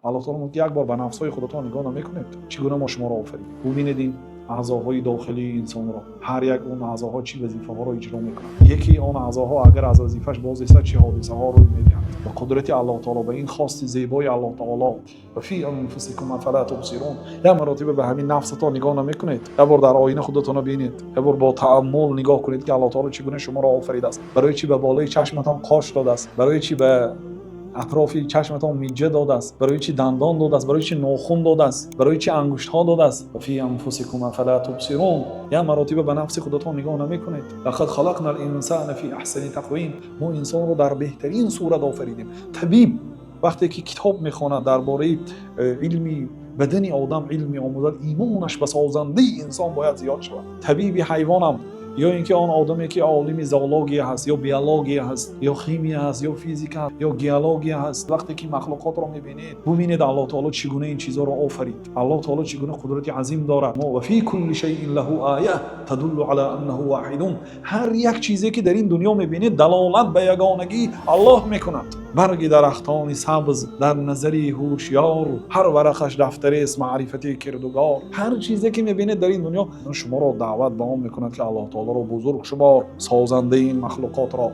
Аллоҳ таоло мегӯяд, як бор ба нафсҳои худатон нигоҳ намекунед, чӣ гуна мо шуморо офаридем? Бубинед ин аъзоҳои дохилии инсонро, ҳар як он аъзоҳо чӣ вазифаҳоро иҷро мекунад. Яке он аъзоҳо агар аз вазифааш боз истад, чӣ ҳодисаҳо рӯй медиҳад. Ба қудрати Аллоҳ таоло, ба ин хости зебои Аллоҳ таоло. وفي أنفسكم أفلا تبصرون. Як маротиба ба ҳамин нафсатон нигоҳ намекунед? Як бор дар оина худатонро бинед, як бор бо тааммул нигоҳ кунед, ки Аллоҳ таоло чӣ гуна шуморо офаридааст, барои чӣ ба болои чашматон қош додааст, барои чӣ ба атрофи чашматон миҷҷа додааст, барои чӣ дандон додааст, барои чӣ нохун додааст, барои чӣ ангуштҳо додааст. وفي أنفسكم أفلا تبصرون. Як маротиба ба нафси худатон нигоҳ намекунед? لقد خلقنا الإنسان في أحسن تقويم. Мо инсонро дар беҳтарин сурат офаридем. Табиб вақте ки китоб мехонад, дар бораи илми бадани одам илм меомӯзад, имонаш ба созандаи инсон бояд зиёд шавад. Табиби ҳайвонам ё ин ки он одаме, ки олими зоология ҳаст, ё биология ҳаст, ё химия ҳаст, ё физика, ё геология ҳаст, вақте ки махлуқотро мебинед, бубинед, Аллоҳ таоло чӣ гуна ин чизҳоро офарид, Аллоҳ таоло чӣ гуна қудрати азим дорад. وفي كل شيء له آية تدل على أنه واحد. Ҳар як чизе, ки дар ин дунё мебинед, далолат ба ягонагии Аллоҳ мекунад. Барги дарахтони сабз дар назари ҳушёр, ҳар варақаш дафтарест маърифати кирдугор. Ҳар чизе, ки мебинед дар ин дунё, шуморо даъват ба он мекунад, ки Аллоҳ таолоро бузург шумор, созандаи ин махлуқотро.